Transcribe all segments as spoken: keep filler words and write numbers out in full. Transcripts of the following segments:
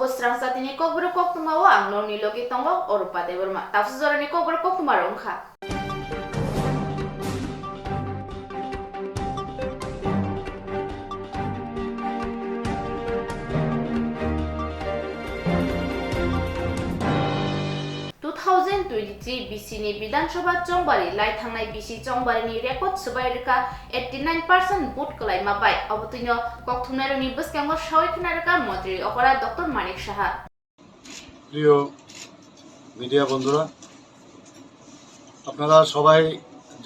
O srang satini kokborok koktwma o ang norni logi tongo Orupa Debbarma. Tabuk jorani kokborok koktwma rok wngkha. Two thousand twenty-three B C ni Bidhan Sabha chongbari lai thangnai B C chongbarini record swbai rwkha eighty nine percent vote kwlaima bai. Obo twino kokthumnairokni bwskango sawi khna rwkha Montri okora Doctor Manik Saha. প্রিয় মিডিয়া বন্ধুরা, আপনারা সবাই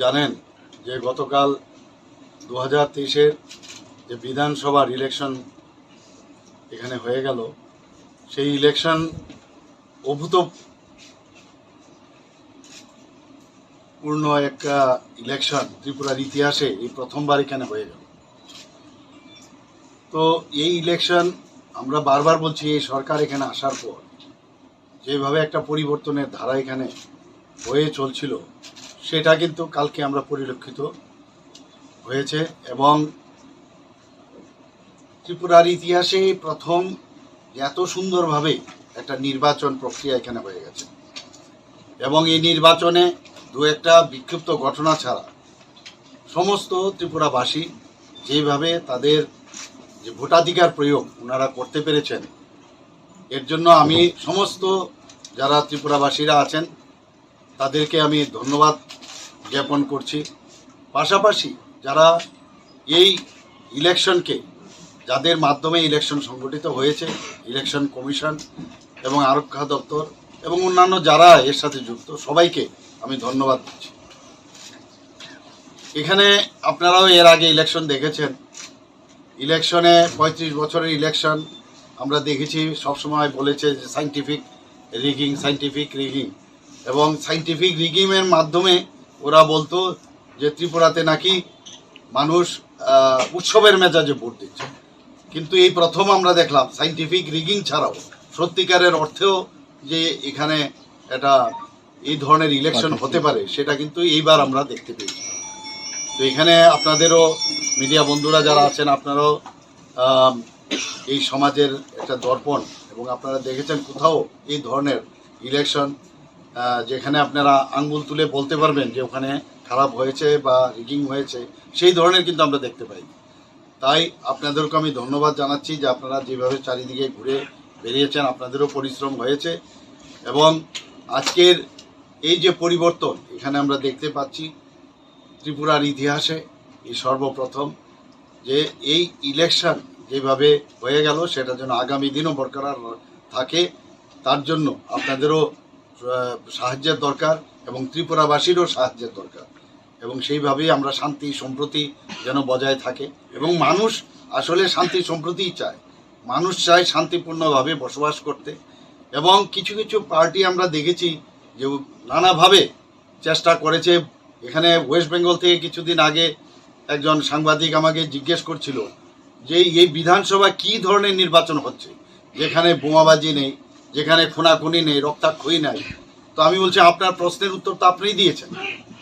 জানেন যে গতকাল দু হাজার তেইশের যে বিধানসভার ইলেকশন এখানে হয়ে গেল, সেই ইলেকশন অভূতপূর্ণ একটা ইলেকশন ত্রিপুরার ইতিহাসে এই প্রথমবার এখানে হয়ে গেল। তো এই ইলেকশন আমরা বারবার বলছি, এই সরকার এখানে আসার পর যেভাবে একটা পরিবর্তনের ধারা এখানে হয়ে চলছিল, সেটা কিন্তু কালকে আমরা পরিলক্ষিত হয়েছে। এবং ত্রিপুরার ইতিহাসে প্রথম এত সুন্দরভাবে একটা নির্বাচন প্রক্রিয়া এখানে হয়ে গেছে। এবং এই নির্বাচনে দু একটা বিক্ষিপ্ত ঘটনা ছাড়া সমস্ত ত্রিপুরাবাসী যেভাবে তাদের যে ভোটাধিকার প্রয়োগ ওনারা করতে পেরেছেন, এর জন্য আমি সমস্ত যারা ত্রিপুরাবাসীরা আছেন তাদেরকে আমি ধন্যবাদ জ্ঞাপন করছি। পাশাপাশি যারা এই ইলেকশনকে, যাদের মাধ্যমে ইলেকশন সংগঠিত হয়েছে, ইলেকশন কমিশন এবং আরক্ষা দপ্তর এবং অন্যান্য যারা এর সাথে যুক্ত, সবাইকে আমি ধন্যবাদ দিচ্ছি। এখানে আপনারাও এর আগে ইলেকশন দেখেছেন, ইলেকশনে, পঁয়ত্রিশ বছরের ইলেকশন আমরা দেখেছি সবসময় বলেছে যে সায়েন্টিফিক রিগিং, সায়েন্টিফিক রিগিং, এবং সায়েন্টিফিক রিগিংয়ের মাধ্যমে ওরা বলতো যে ত্রিপুরাতে নাকি মানুষ আহ, উৎসবের মেজাজে ভোট দিচ্ছে। কিন্তু এই প্রথম আমরা দেখলাম সায়েন্টিফিক রিগিং ছাড়াও সত্যিকারের অর্থেও যে এখানে এটা এই ধরনের ইলেকশন হতে পারে, সেটা কিন্তু এইবার আমরা দেখতে পেয়েছি। তো এখানে আপনাদেরও, মিডিয়া বন্ধুরা যারা আছেন, আপনারাও আম, এই সমাজের একটা দর্পণ, এবং আপনারা দেখেছেন কোথাও এই ধরনের ইলেকশন যেখানে আপনারা আঙ্গুল তুলে বলতে পারবেন যে ওখানে খারাপ হয়েছে বা রিগিং হয়েছে, সেই ধরনের কিন্তু আমরা দেখতে পাইনি। তাই আপনাদেরকে আমি ধন্যবাদ জানাচ্ছি যে আপনারা যেভাবে চারিদিকে ঘুরে বেরিয়েছেন, আপনাদেরও পরিশ্রম হয়েছে। এবং আজকের এই যে পরিবর্তন এখানে আমরা দেখতে পাচ্ছি, ত্রিপুরার ইতিহাসে এই সর্বপ্রথম যে এই ইলেকশন যেভাবে হয়ে গেল, সেটা যেন আগামী দিনও বরকরার থাকে, তার জন্য আপনাদেরও আহ, সাহায্যের দরকার এবং ত্রিপুরাবাসীরও সাহায্যের দরকার। এবং সেইভাবেই আমরা শান্তি সম্প্রীতি যেন বজায় থাকে। এবং মানুষ আসলে শান্তি সম্প্রীতিই চায়, মানুষ চায় শান্তিপূর্ণভাবে বসবাস করতে। এবং কিছু কিছু পার্টি আমরা দেখেছি যে নানাভাবে চেষ্টা করেছে। এখানে ওয়েস্ট বেঙ্গল থেকে কিছুদিন আগে একজন সাংবাদিক আমাকে জিজ্ঞেস করছিল যে এই বিধানসভা কি ধরনের নির্বাচন হচ্ছে, যেখানে বোমাবাজি নেই, যেখানে খুনাখুনি নেই, রক্তাক্ষয়ী নাই। তো আমি বলছি, আপনার প্রশ্নের উত্তর তো আপনিই দিয়েছেন,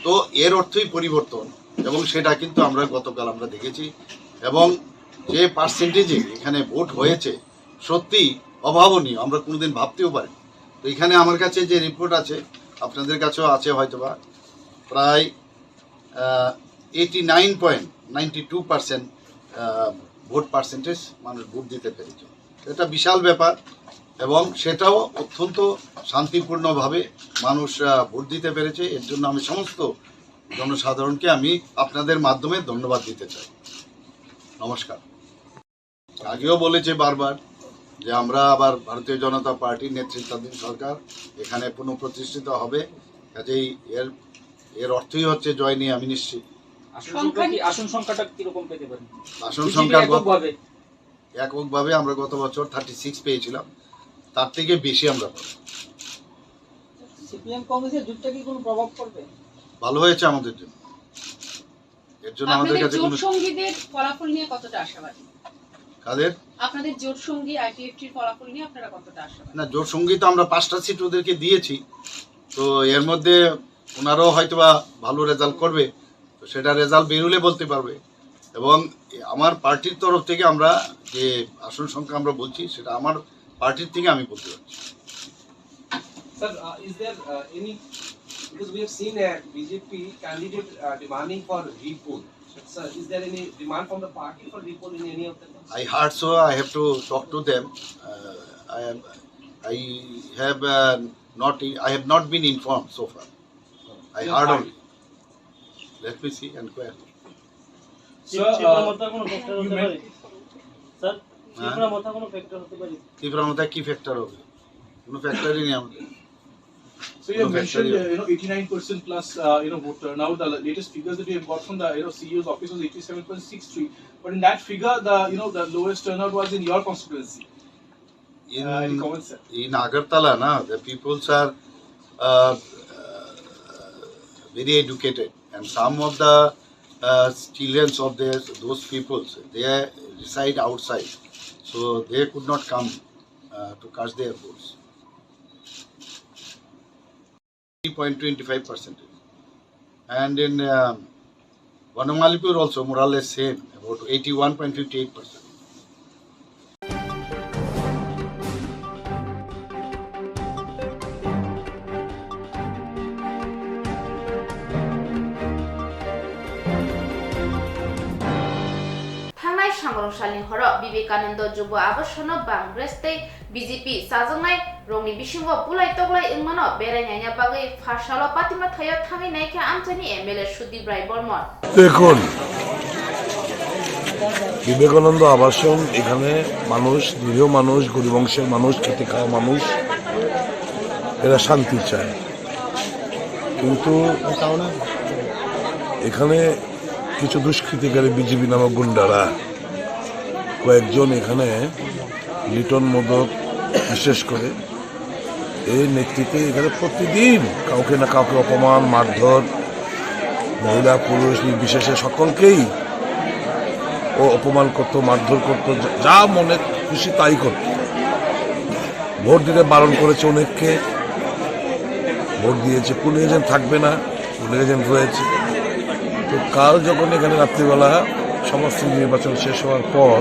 তো এর অর্থই পরিবর্তন। এবং সেটা কিন্তু আমরা গতকাল আমরা দেখেছি। এবং যে পার্সেন্টেজে এখানে ভোট হয়েছে, সত্যি অভাবনীয়, আমরা কোনোদিন ভাবতেও পারি। তো এখানে আমার কাছে যে রিপোর্ট আছে, আপনাদের কাছেও আছে হয়তোবা, প্রায় eighty nine point ninety two percent vote percentage মানুষ ভোট দিতে পেরেছে। এটা বিশাল ব্যাপার। এবং সেটাও অত্যন্ত শান্তিপূর্ণভাবে মানুষ আহ, ভোট দিতে পেরেছে। এর জন্য আমি সমস্ত জনসাধারণকে আমি আপনাদের মাধ্যমে ধন্যবাদ দিতে চাই। নমস্কার। আগেও বলেছে বারবার যে আমরা আবার ভারতীয় জনতা পার্টির নেতৃত্বাধীন সরকার এখানে পুনঃপ্রতিষ্ঠিত হবে। কাজেই এর এর অর্থই হচ্ছে জয় নিয়ে আমি নিশ্চিত। আসন সংখ্যা সংখ্যা কি, কি? আসন সংখ্যাটা কিরকম পেতে পারেন? আসন বিজেপি সংখ্যা গত- এককভাবে। এককভাবে আমরা গত বছর থার্টি সিক্স পেয়েছিলাম, তার থেকে বেশি আমরা পাবো। সিপিএম কংগ্রেসের জোটটা কি কোনো প্রভাব পড়বে? ভালো হয়েছে আমাদের জন্য। এর জন্য আমাদের আপনাদের কাছে জোট কোনো সঙ্গীদের ফলাফল নিয়ে কতটা আশাবাদী? কাদের? আপনাদের জোট সঙ্গী আইপিএফটির ফলাফল নিয়ে আপনারা কতটা আশাবাদী? না, জোট সঙ্গী তো আমরা পাঁচটা সিট ওদেরকে দিয়েছি, তো এর মধ্যে ওনারাও হয়তো বা ভালো রেজাল্ট করবে, তো সেটা রেজাল্ট বেরুলে বলতে পারবে। এবং আমার পার্টির তরফ থেকে আমরা যে আসন সংখ্যা আমরা বলছি, সেটা আমার পার্টির থেকে আমি বলতে পারছি। Sir, uh, is there uh, any, because we have seen a B J P candidate uh, demanding for repoll. Sir, is there any demand from the party for repoll in any of the? I heard so. I have to talk to them. Uh, I am. I have uh, not. I have not been informed so far. I heard only. Let me see and inquire. Sir, Tripura uh, মথা কোনো factor you হতে meant পারে? স্যার, হ্যাঁ? ত্রিপুরা মথা কোনো ফ্যাক্টর হতে পারে? ত্রিপুরা মথা কি ফ্যাক্টর হবে? কোনো ফ্যাক্টরই নেই আমাদের। So you have mentioned, uh, you know, eighty-nine percent plus, uh, you know, vote turnout. The latest figures that we have got from the, you know, C E O's office was eighty-seven point six three. But in that figure, the, you know, the lowest turnout was in your constituency. In, uh, any comments, sir? In Agartala, na, the peoples are uh, very educated, and some of the uh, children of the, those peoples, they reside outside, so they could not come uh, to cast their votes. Three point twenty five percent. And in um, Banong Alipur also more or less same, about eighty one point fifty eight percent. Thangnai sangrong salni horo Vivekananda Jubo Abasono Bangres tei B J P chajaknai rokni bisingo bulai toklai wngmano berai naina bagwi pharsalo Patima thaio thangwi naikha amchaini M L A Sudip Rai Bormon. দেখুন, বিবেকানন্দ আবাসন, এখানে মানুষ, নিরীহ মানুষ, গরিব অংশের মানুষ, খেটে খাওয়া মানুষ, এরা শান্তি চায়। কিন্তু এখানে কিছু দুষ্কৃতিকারী বিজেপি নামক গুন্ডারা কয়েকজন এখানে লিটন মোদক বিশেষ করে এই নেতৃত্বে এখানে প্রতিদিন কাউকে না কাউকে অপমান, মারধর, মহিলা পুরুষ নির্বিশেষে সকলকেই ও অপমান করতো, মারধর করতো, যা, যা মনে খুশি তাই করতো। ভোট দিতে বারণ করেছে অনেককে, ভোট দিয়েছে, পুলিং এজেন্ট থাকবে না, পুলিং এজেন্ট রয়েছে। তো কাল যখন এখানে রাত্রিবেলা সমস্ত নির্বাচন শেষ হওয়ার পর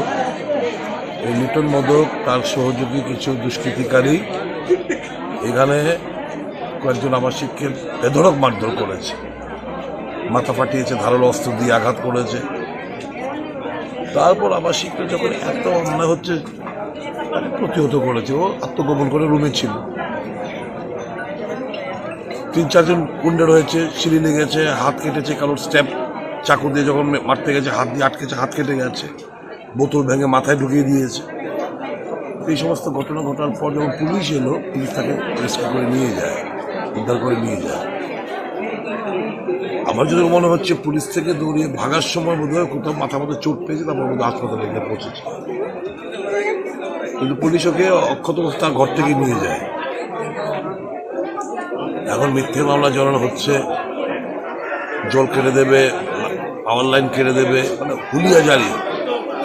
এই লিটন মোদক, তার সহযোগী কিছু দুষ্কৃতিকারী এখানে কয়েকজন আবাসিককে বেধড়ক মারধর করেছে, মাথা ফাটিয়েছে, ধারালো অস্ত্র দিয়ে আঘাত করেছে। তারপর আবাসিকরা যখন এত অন্যায় হচ্ছে, তাকে প্রতিহত করেছে। ও আত্মগোপন করে রুমে ছিল। তিন চারজন wounded হয়েছে, সিঁড়ি লেগেছে, হাত কেটেছে, কারোর স্টেপ চাকু দিয়ে যখন মে-, মারতে গেছে, হাত দিয়ে আটকেছে, হাত কেটে গেছে, বোতল ভেঙে মাথায় ঢুকিয়ে দিয়েছে। এই সমস্ত ঘটনা ঘটার পর যখন পুলিশ এলো, পুলিশ তাকে রেস্কিউ করে নিয়ে যায়, উদ্ধার করে নিয়ে যায়। আমার যদি মনে হচ্ছে পুলিশ থেকে দৌড়িয়ে ভাগার সময় বোধহয় কোথাও মাথা মতো চোট পেয়েছে, তারপর বোধহয় হাসপাতালে গিয়ে পৌঁছেছে। কিন্তু পুলিশ ওকে অক্ষত অবস্থায় তার ঘর থেকে নিয়ে যায়। এখন মিথ্যে মামলা জড়ানো হচ্ছে, জল কেটে দেবে, পাওয়ার লাইন কেটে দেবে, মানে হুলিয়া জারি।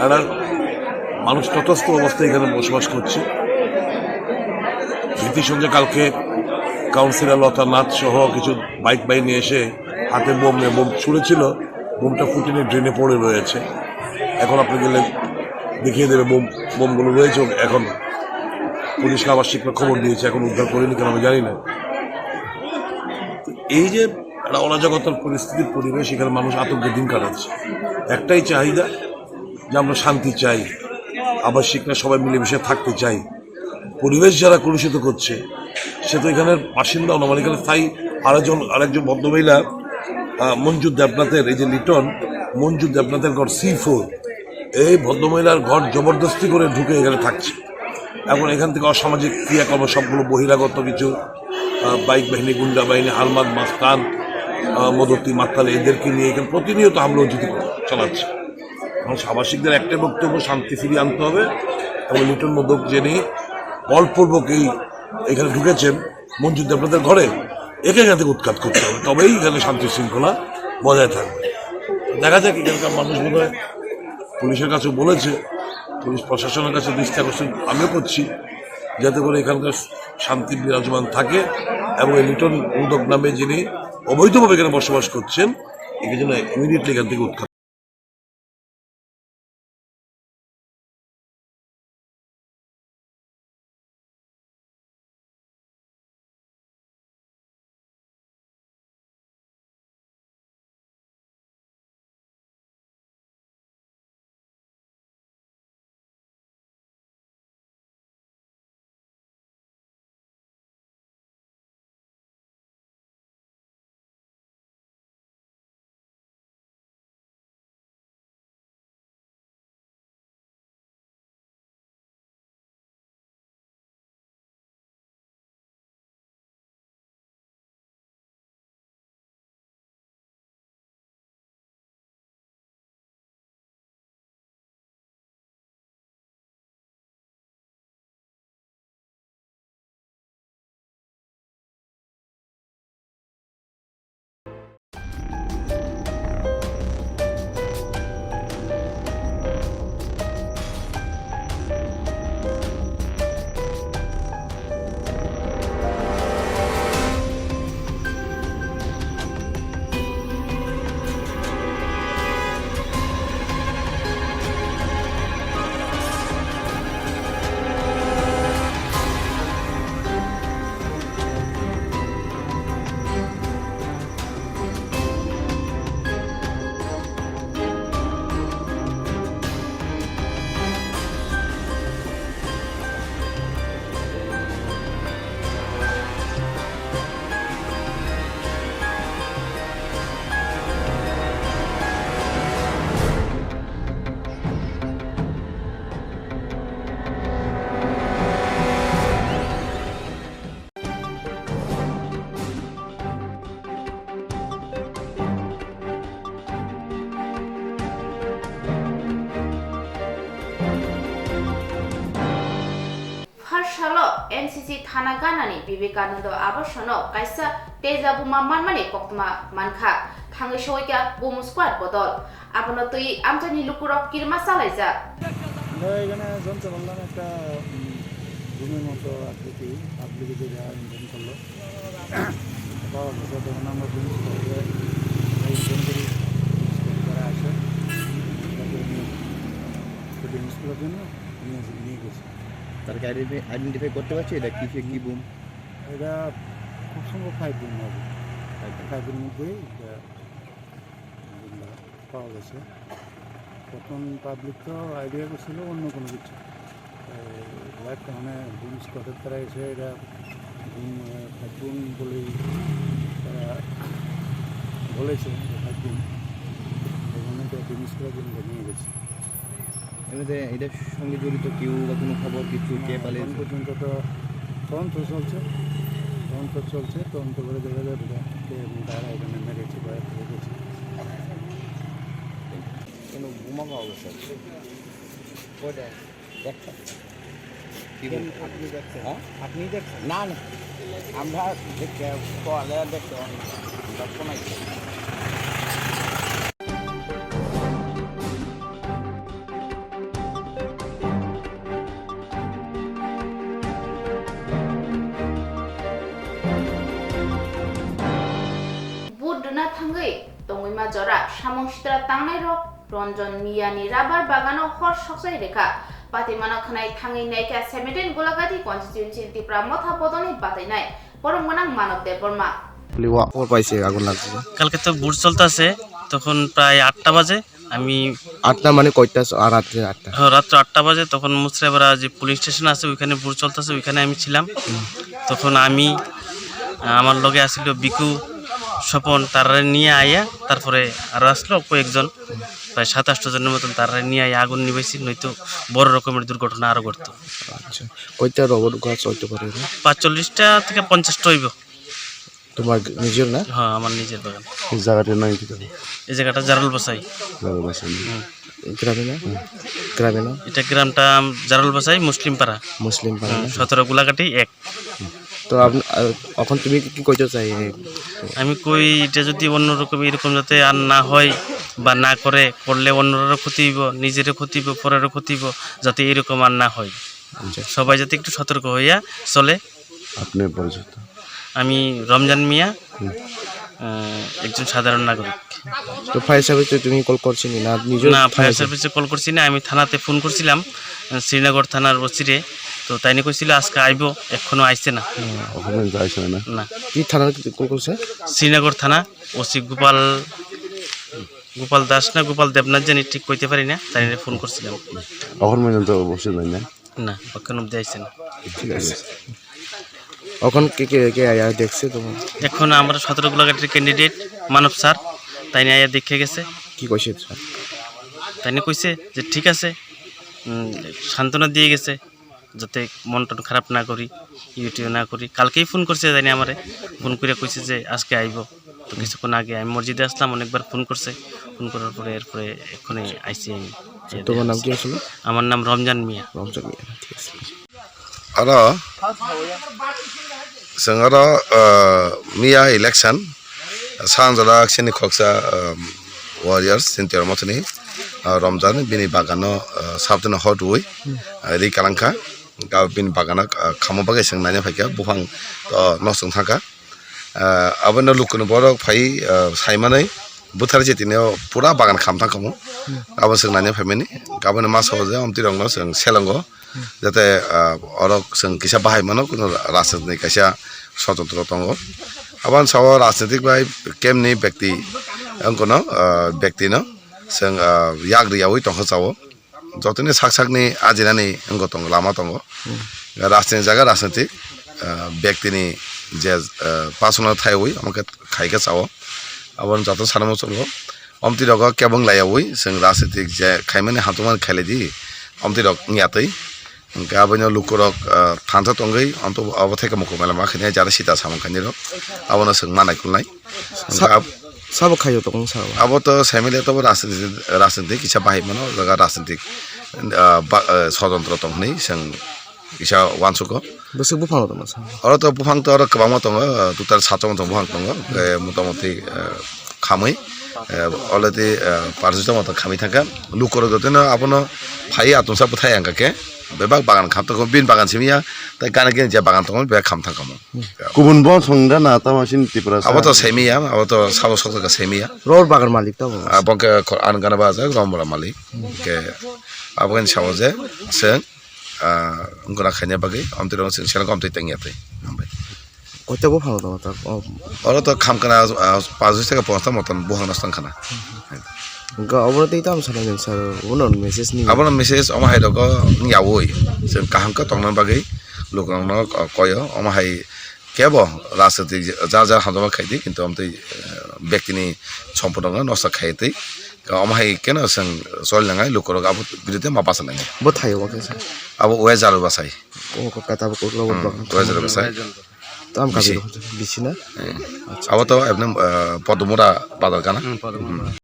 একটা মানুষ তটস্থ অবস্থায় এখানে বসবাস করছে। ভীতির সঙ্গে কালকে কাউন্সিলর লতা নাথ সহ কিছু বাইক বাহিনী এসে হাতে বোম নিয়ে, বোম ছুড়েছিল, বোমটা ফুটিয়ে ড্রেনে পড়ে রয়েছে। এখন আপনি গেলে দেখিয়ে দেবে বোম, বোমগুলো রয়েছে। এখন পুলিশকে আবাসিকরা খবর দিয়েছে, এখন উদ্ধার করেনি কেন আমি জানি না। তো এই যে একটা অরাজকতার পরিস্থিতির পরিবেশ, এখানে মানুষ আতঙ্কে দিন কাটাচ্ছে। একটাই চাহিদা যে আমরা শান্তি চাই, আবাসিকরা সবাই মিলেমিশে থাকতে চাই। পরিবেশ যারা কলুষিত করছে, সে তো এখানের বাসিন্দাও না, মানে এখানে স্থায়ী আরেকজন, আরেকজন ভদ্রমহিলা, আহ, মঞ্জু দেবনাথের, এই যে লিটন, মঞ্জু দেবনাথের ঘর সি ফোর, এই ভদ্রমহিলার ঘর জবরদস্তি করে ঢুকে এখানে থাকছে। এখন এখান থেকে অসামাজিক ক্রিয়াকলাপ সবগুলো বহিরাগত কিছু, আহ, বাইক বাহিনী, গুন্ডা বাহিনী, হারমাদ, মাস্তান, আহ, মদতি, মাতাল এদেরকে নিয়ে এখানে প্রতিনিয়ত হামলা হুমকি চালাচ্ছে। এখন আবাসিকদের একটাই বক্তব্য, শান্তি ফিরিয়ে আনতে হবে এবং লিটন মোদক যিনি বলপূর্বক এই এখানে ঢুকেছেন মঞ্জু দেবনাথের ঘরে, একে এখান থেকে উৎখাত করতে হবে, তবেই এখানে শান্তি শৃঙ্খলা বজায় থাকবে। দেখা যাক, এখানকার মানুষ বোধহয় পুলিশের কাছে বলেছে, পুলিশ প্রশাসনের কাছে দৃষ্টি আকর্ষণ আমিও করছি, যাতে করে এখানকার শান্তি বিরাজমান থাকে এবং এই লিটন মোদক নামে যিনি অবৈধভাবে এখানে বসবাস করছেন, একে যেন ইমিডিয়েটলি এখান থেকে উৎখাত Si thana ganani Vivekananda Abasono kaisa teja buma manmani koktma mankha, thangwi soikha Boom Squad bodol. Abono twi amchaini lukurok kirima chalaijak. আমরা এখানে জানতে পারলাম একটা, উম, ঘুমের মতো আকৃতি, পাবলিকে যেটা ইনফর্ম করলো। পাওয়া গেছে, তখন আমরা পুলিশ স্কোয়াডকে ইনফর্ম করি, পুলিশ স্কোয়াড তারা আসে, তারপরে নিয়ে শুটিং স্কুলের জন্য নিয়ে, নিয়ে গেছে। তার কি আইডেন্টি-, আইডেন্টিফাই করতে পারছি এটা কিসে, কি বুম? এটা খুব সম্ভব ফাইভ বুম হবে। Five broom. ফাইভ বুমের মধ্যেই এটা বুমটা পাওয়া গেছে। প্রথম পাবলিক তো আইডিয়া করছিল অন্য কোনো কিছু। এই লাইট মানে বুম স্কোয়াডের তারা এসে এটা বুম, আহ, ফাইভ বুম বলেই তারা বলেছে যে ফাইভ বুম। এই জন্য এটা বুম স্কোয়াড নিয়ে গেছে। এমনিতে এটার সঙ্গে জড়িত কেউ বা কোনো খবর কিছু না, কে এখন পালিয়েছে? পর্যন্ত তো তদন্ত চলছে, তদন্ত চলছে, তদন্ত করে দেখা যাবে যে কে এবং কারা এখানে মেরেছে বা ফেলে গেছে। কোনো বোমা পাওয়া গেছে? কয়টা? একটা। কি বলবো? আপনি দেখছেন? হ্যাঁ? আপনি দেখছেন? না, না। আমরা দেখতে, তো আলাদা দেখতে পারি না। আমরা কোনায়। Vote rwna thangwi tongwima jora samung sitra tangnairok Ranjan Miyani rabar bagano hor sokjai rwkha. Patimano khwnai thangwi naikha seventeen Gulagati constituency Tipra Motha bodolni batainai borok gwnang Manav Debbarma. Liwa hor paise agun lagdi. কালকে তো ভোট চলতেছে, তখন প্রায় আটটা বাজে। আমি আটটা মানে কয়টা? স-, আ, রাত্রে আটটা। হ্যাঁ, রাত্র আটটা বাজে, তখন মুসরাপাড়া যে পুলিশ স্টেশন আছে, ওইখানে ভোট চলতেছে, ওইখানে আমি ছিলাম। তখন আমি, আহ, আমার লগে আসিল বিকু, স্বপন, তারা নিয়ে আইয়া, তারপরে আরো আসলো কয়েকজন, প্রায় সাত আটশো জনের মতন, তারা নিয়ে আইয়া আগুন নিবাইছি, নয়তো বড় রকমের দুর্ঘটনা আরো ঘটতো। আচ্ছা, কয়টা রবার গাছ হইতে পারে এখানে? পাঁচচল্লিশটা থেকে পঞ্চাশটা হইব। তোমার নিজের না? হ্যাঁ, আমার নিজের বাগান। এই জায়গাটার নাম কি তোমার? এই জায়গাটা জারুল বাসাই। জারুল বাসাই। হুম। গ্রামে না? গ্রামে না? এটা গ্রামটা জারুল বাসাই, মুসলিম পাড়া। মুসলিম পাড়া হুম, না? সতেরো গোলাঘাটি এক। তো আপ-, আ, এখন তুমি কি, কি কইতে চাই? আমি কই এটা যদি অন্যরকম এরকম যাতে আর না হয় বা না করে, করলে অন্যরারও ক্ষতি হইব, নিজেরও ক্ষতি হইব, পরেরও ক্ষতি হইব, যাতে এরকম আর না হয়। আচ্ছা। সবাই যাতে একটু সতর্ক হইয়া চলে। আপনি পরিচিত? আমি রমজান মিয়া, হুম। আহ, একজন সাধারণ নাগরিক। তো ফায়ার সার্ভিসে তুমি কল করছিলে না? নিজে না, থানায় ফায়ার সার্ভিসে কল করছি না, আমি থানাতে ফোন করছিলাম, আহ, শ্রীনগর থানার ওসিরে। তো তাইনে কইছিল আজকে আইবো, এখনো আইছে না। হুম, ওখানে যাইছে না? না। কি থানার কি কল করছে? শ্রীনগর থানা, ওসি গোপাল, গোপাল দাস না গোপাল দেবনাথ জানি, ঠিক কইতে পারি না, তাইনে ফোন করছিলাম। এখন পর্যন্ত বসে নাই না? না, এখন অব্দি আইছে না। ঠিক আছে। এখন কে কে, কে আয়া দেখছে তোমার? এখন আমরা সতেরো গোলাঘাটের ক্যান্ডিডেট মানব স্যার, তাইনে আয়া দেখে গেছে। কি কইছে স্যার? তাইনে কইছে যে ঠিক আছে, উম, সান্ত্বনা দিয়ে গেছে, যাতে মন টন খারাপ না করি, ইউটিউব না করি। কালকেই ফোন করছে তাইনে আমারে, ফোন করে কইছে যে আজকে আইবো। তো কিছুক্ষণ আগে আমি মসজিদে আসলাম, অনেকবার ফোন করছে, ফোন করার পরে এরপরে এক্ষুনি আইছি আমি। তোমার নাম কি আসলে? আমার নাম রমজান মিয়া। রমজান মিয়া, ঠিক আছে। Oro, chwng oro, ah, miya election, Sanjala chini khoksa, ah, warriors, Sintior Mothani, ah, Romjan, bini bagano, ah, sabdino hot wi, ah, ri kalangkha, ga bini bagano, ah, khamo bagwi chwng naina phaikha, buphang, ah, nosong thangkha. Ah, abono lukuni borok phai, ah, saimanwi buthar je tini o pura bagan kham thang khamu. Hmm. Abo chwng naina phaimani. Aboni masa o je omtwi rokno chwng selongo. Hmm. Jate, ah, oro chwng kisa bahai mano, kuno rajniti kaisa sototro tongo. Aboni sao rajnitik bai kemni bekti wngkano, ah, bektino chwng, ah, yak riyaui tongkha chao. Jotoni sak sakni ajinani wngkha tongo, lama tongo. Hmm. Rajniti jaga rajnitik, ah, bektini je, ah, personal thaiwi omo khe khaikhe chao. Aboni joto sana muchungo. Omtwi rogo kebeng laiyaui chwng rajnitik je khaimani hamtwmani khailai di. Omtwi rok wngya twi. Hwnkhe abono lukurok, ah, thantha tongwi omtwi abo thai khe mukumela ma khainai jara sita samung khainai rok. Abono chwng ma naikolnai. Sa-, Hwnkhe ab- sabo khaio tong sabo. Abo to saimali to rajniti, rajniti kisa bahai mano, o jaga rajniti, ah, ba-, ah, sodrontro tong hwnwi chwng kisa uansukgo. Bwswk buphang rok tongma sa? Oro to buphang to oro kwbangma tongo, total satchoma tong buphang tongo, eh, motamoti, eh, khamwi, eh, already, eh, parjitoma tong khamwi thangkha. Lukorok jotono abono phaiwi atungsa bwthai ang kha khe, bebak bagan kham tongkha, bini bagan simi ya, tei gana gini je bagan tongo, bebak kham thangkha mo. Kubun bo song da na tamo sini Tripura sa? Abo to semi ya, abo to sabo sok ka semi ya. Ror bagan malik tamo. Abo ke kor an gana ba jak rom bora malik. Ke abo kan sabo je, seng. Ah, wngkha na khaina bagwi, amtwi rok chwng seleng amtwi tengya twi. Hambai. Koita buphang rok tongo ta? Oh. Oro to khamkana, ah, paanch theke ponchas moton buphang no tongkhana. Hwnkha obono tei tamo sana din sir, obono message ni. Abono message omo hai rogo wngya oi. Chwng kaham khe tongna bagwi lukurokno, ah, koyo, omo hai kebo rajniti jar jar hamjama khaidi, kintu amtwi, eh, bektini sompotokno nosto khaitwi. Omo hai keno chwng choli nangnai, lukurok abo birude ma bacha nangnai. Bo thaio bo khe sa? Abo weather bwsai. O ko kata bo koklo bo Hmm, blok. Weather bwsai. Tam kabi Bisi. Bisi na? Hmm. Abo to ebne, eh, Podumura badal kana? Hmm, Podumura. Hmm.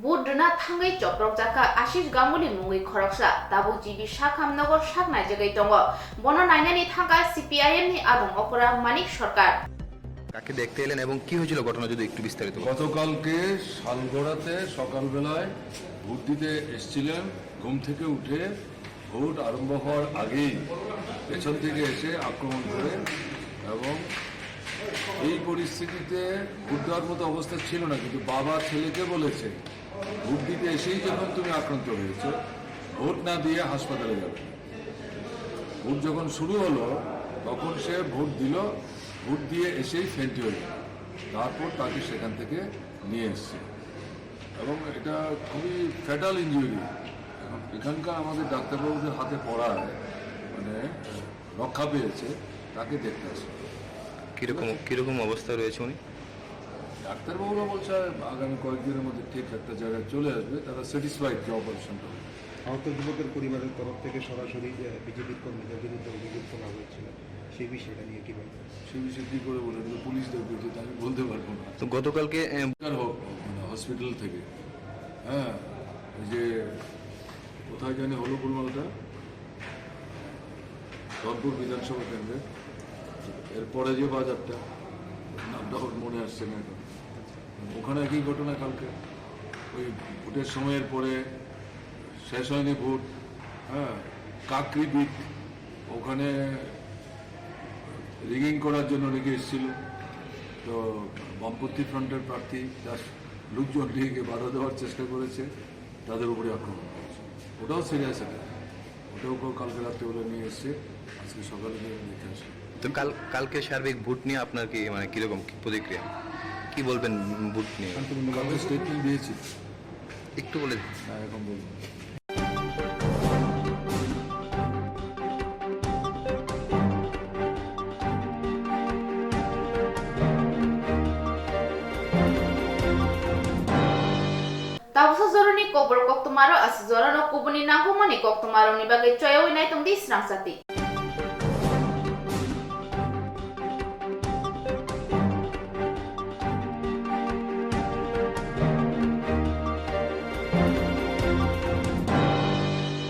Vote rwna thangwi chopropjak kha Ashish Ganguly mungwi khoroksa, tabuk G B Sakham nogo sak naijagwi tongo. Bono nainani thangkha C P I M ni adong okra Manik Sarkar. কাকে দেখতে এলেন এবং কি হয়েছিল ঘটনা, যদি একটু বিস্তারিত বলেন। গতকালকে শালগড়াতে সকালবেলায় ভোট দিতে এসছিলেন, ঘুম থেকে উঠে ভোট আরম্ভ হওয়ার আগেই পেছন থেকে এসে আক্রমণ করে এবং এই পরিস্থিতিতে ভোট দেওয়ার মতো অবস্থা ছিল না, কিন্তু বাবা ছেলেকে বলেছে, "ভোট দিতে এসেই যখন তুমি আক্রান্ত হয়েছো, ভোট না দিয়ে হাসপাতালে যাবে।" ভোট যখন শুরু হলো, তখন সে ভোট দিল, ভোট দিয়ে এসেই ফেন্ট হয়ে গেল। তারপর তাকে সেখান থেকে নিয়ে এসছে এবং এটা খুবই ফ্যাটাল ইনজুরি। এখন এখানকার আমাদের ডাক্তারবাবুদের হাতে পড়ায়, মানে, রক্ষা পেয়েছে, তাকে দেখতে আসে। কিরকম, কিরকম অবস্থা রয়েছে উনি? ডাক্তারবাবুরা বলছে, আগামী কয়েকদিনের মধ্যে ঠিক একটা জায়গায় চলে আসবে, তারা স্যাটিসফাইড যে অপারেশনটা হবে। আহত যুবকের পরিবারের তরফ থেকে সরাসরি, আহ, বিজেপির কর্মীদের বিরুদ্ধে অভিযোগ তোলা হয়েছিল, সেই বিষয়টা নিয়ে কি বলবেন? সেই বিষয়ে কী করে বলবো? এটা তো পুলিশ দেখবে, যেটা আমি বলতে পারবো না। তো গতকালকে, আহ, সরকার হোক, মানে, হসপিটাল থেকে, হ্যাঁ, ওই যে কোথায় জানি হলো গোলমালটা, ধনপুর বিধানসভা কেন্দ্রে, এরপরে যে বাজারটা, নামটা ওর মনে আসছে না এখন, ওখানে একই ঘটনা কালকে। ওই ভোটের সময়ের পরে শেষ হয়নি ভোট, হ্যাঁ, কাকরি বিট, ওখানে রিগিং করার জন্য অনেকে এসেছিল। তো বামপন্থী ফ্রন্টের প্রার্থী just লোকজন নিয়ে গিয়ে বাধা দেওয়ার চেষ্টা করেছে, তাদের উপরে আক্রমণ করেছে। ওটাও সিরিয়াস অ্যাটাক, ওটাও কেউ কালকে রাত্রে ওরা নিয়ে এসছে, আজকে সকালে গিয়ে দেখে আসে। তো কাল, কালকে সার্বিক ভোট নিয়ে আপনার কি, মানে, কিরকম, কি প্রতিক্রিয়া, কি বলবেন ভোট নিয়ে? কালকে স্টেটমেন্ট দিয়েছি। একটু বলে দিন। না, এখন বলবো না। Tabuksa jorani kokborok koktwmarok aswk jorano kubuni nangkukmani koktwmarokni bagwi choyawi naitongdi srangchati.